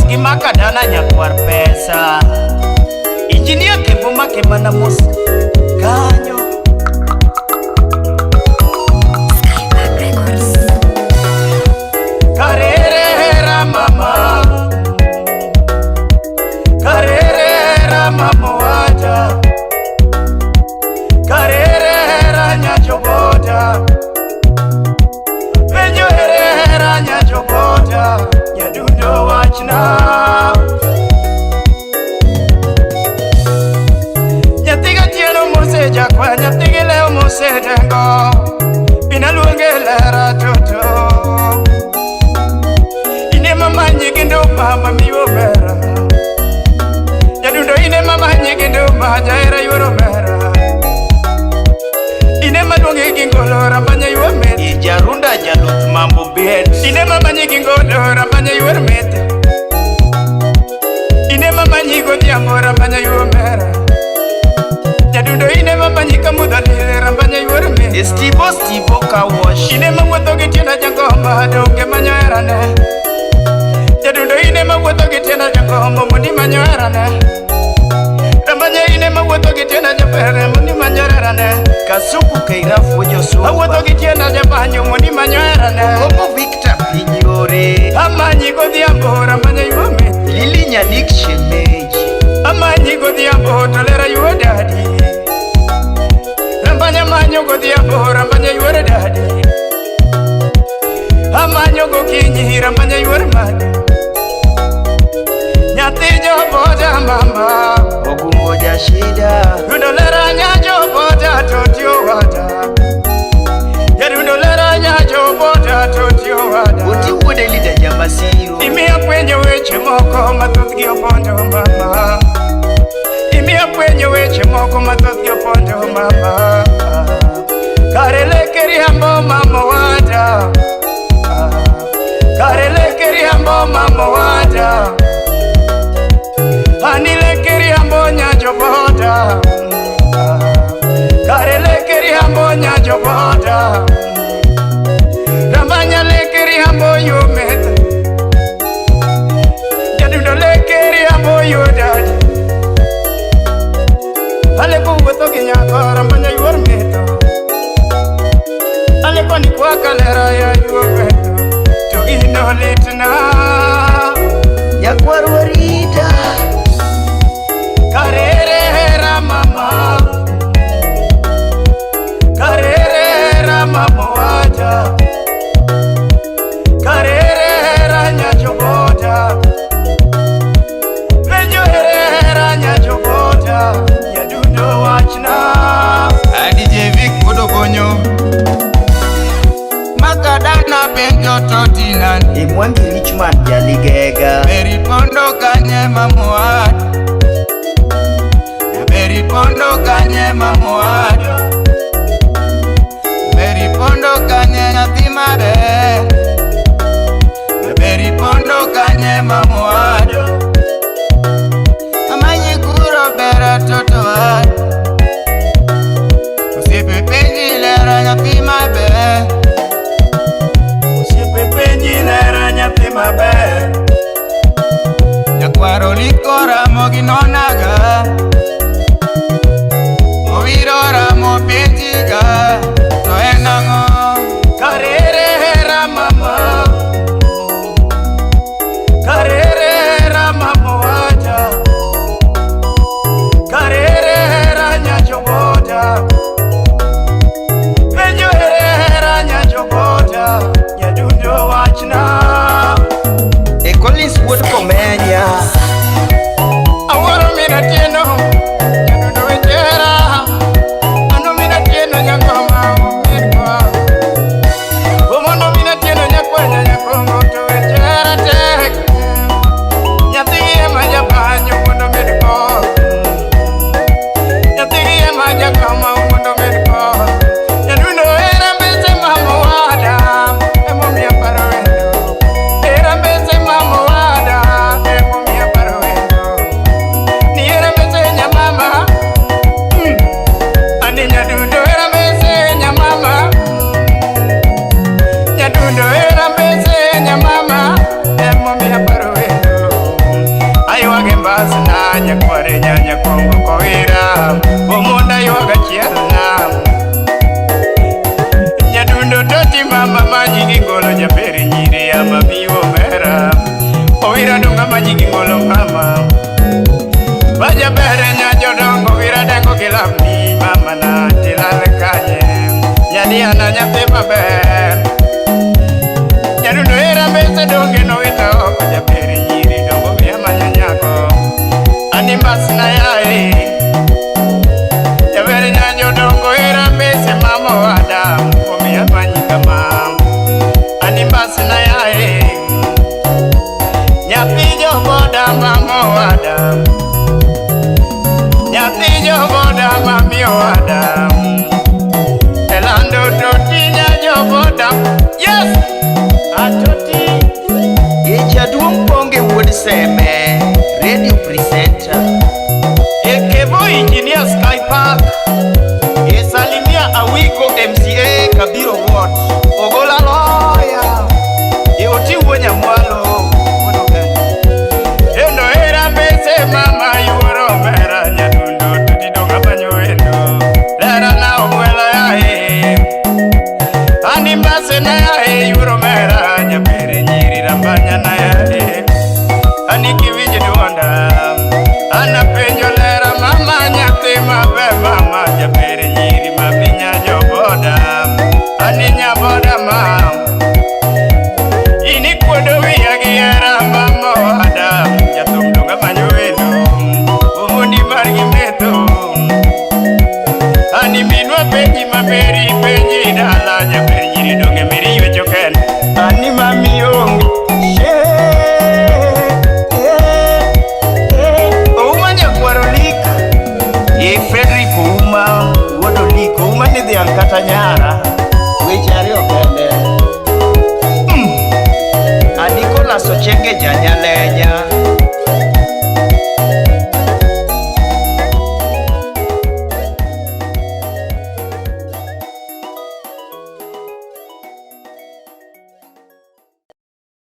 gi Makadana nyakwar pesa. Injinia Kembo make mana mos kanyo. Skypark Records. Karerera mama. Karerera mama wacha. Karerera nyachobota. Penjo herera nyachobota. Nyadundo wachna. Nyathi gatieno mosejakwa, nyathi gi lew mosedengo. Binaluonge lera toto. Ine mamanyi gi nduma mamiyo mera. Nyadundo ine mamanyi gi nduma jahera yuoro mera. Ine maluongi gi ngolo ramanya yuor met. Ijarunda jaluth mambo bet. Ine mamanyi gi ngolo ramanya yuor met. Ine mamanyi godhiambo ramanya yuor mera. Nyadundo ine mamanyi kamudho lil ramanya yuor met. Stivo Stivo kawosh. Ine mawuotho gi tienda jangoma donge manyo herane. Jadundo ine mawuotho gi tienda jangoma mondi manyo herane. Ramanya ine mawuotho gi tienda jaber mondi manyo herane. Kasuku Keira fuojo sumba. Awuotho gi tienda jabanjo mondi manyo herane. Okomo Victor piny yore. Amanyi godhiambo ramanya yuo met. Lili Nyanik shemeji. Amanyi godhiambo to lera yuo dadi. Rambanya manyo godhiambo rambanya yuor dadi. Amanyo gokinyi rambanya yuor madi. Nyathi joboda mama. Ogumbo jashida. Rundo lera nyajo boda to tiyo wada. Jarundo lera nyajo boda to tiyo wada. Oti wuode Lida jamasiro. Imiya fwenyo weche moko mathoth gi opondo mama. Imiya fwenyo weche moko mathoth gi opondo mama. Kare leke riambo mama wada. Kare leke riambo mama wada. Ani leke riambo nyajo boda. Kare leke riambo nyajo boda. Ramanya leke riambo yumet. Jadundo leke riambo yudadi. Aleko wuotho gi nyako rambanya yuor meto. Aleko ni kwaka lera ya yuor meto. To gino litna. Nyakwar warita. Karerera mama. Karerera mama wacha. Karerera nyachobota. Penjo herera nyachobota. Nyadundo wachna. DJ Vic Wuod Makadana penjo to tinani. Imwangi Richman jaligega. Beri pondo kanye mamuad. Beri pondo kanye mamuad. Beri pondo kanye nyathi maber. Beri pondo kanye mamuad. Amanyi kuro bera toto ad. Osiepe penji lera nyathi maber. Osiepe penji lera nyathi maber. Nyakwaro liko ramogi na nyakware nyanya kongo kowira Omonda ywaga chiel na Nyadundo toti mama manyingi ngolo japeri nyiri ama miwo mera Owira dunga manyingi ngolo mama Bajabere nya jodongo wira dengo gilamni mama na tilal kanye Nyadiana nyathi maber Nyadundo era mbese donge no wita oko japeri nyiri dongo miya manyanyako Ani mbasna yae Jabere nya jodongo era mbese mama wada Omiya manyika mam Ani mbasna yae Nyathi joboda mama wada Nyathi joboda mami wada Elando totinya joboda Yes! Atoti. E jaduong' Bonge wuod Seme, radio presenter. Ekevo Engineer Sky Park E salimia Awiko MCA Kabiro Ward. Ogola loya E oti wuo nyamwalo wuod Uganda. Endo era mbese mama yuoro mera nyadundo toti donga manyo wendo Lera na omwela yae Ani mbase na yae yuoro mera nyapere nyiri rambanya na yae Ani kiwinjo duonda Ana penjo lera mama nyathi maber mama japere nyiri mabinya joboda Ani nyaboda mam Ini kuodo wiya gi hera mama wada Jathum donga manyo wendo Omondi mar gi metho Ani minwa penji maberi penji dala Jaber nyiri donge meri ywecho ken Ani mami onge She, eh, eh. Ouma nyakwar Olik E Frederick Ouma wuod Olik Ouma ni dhiang' kata nyara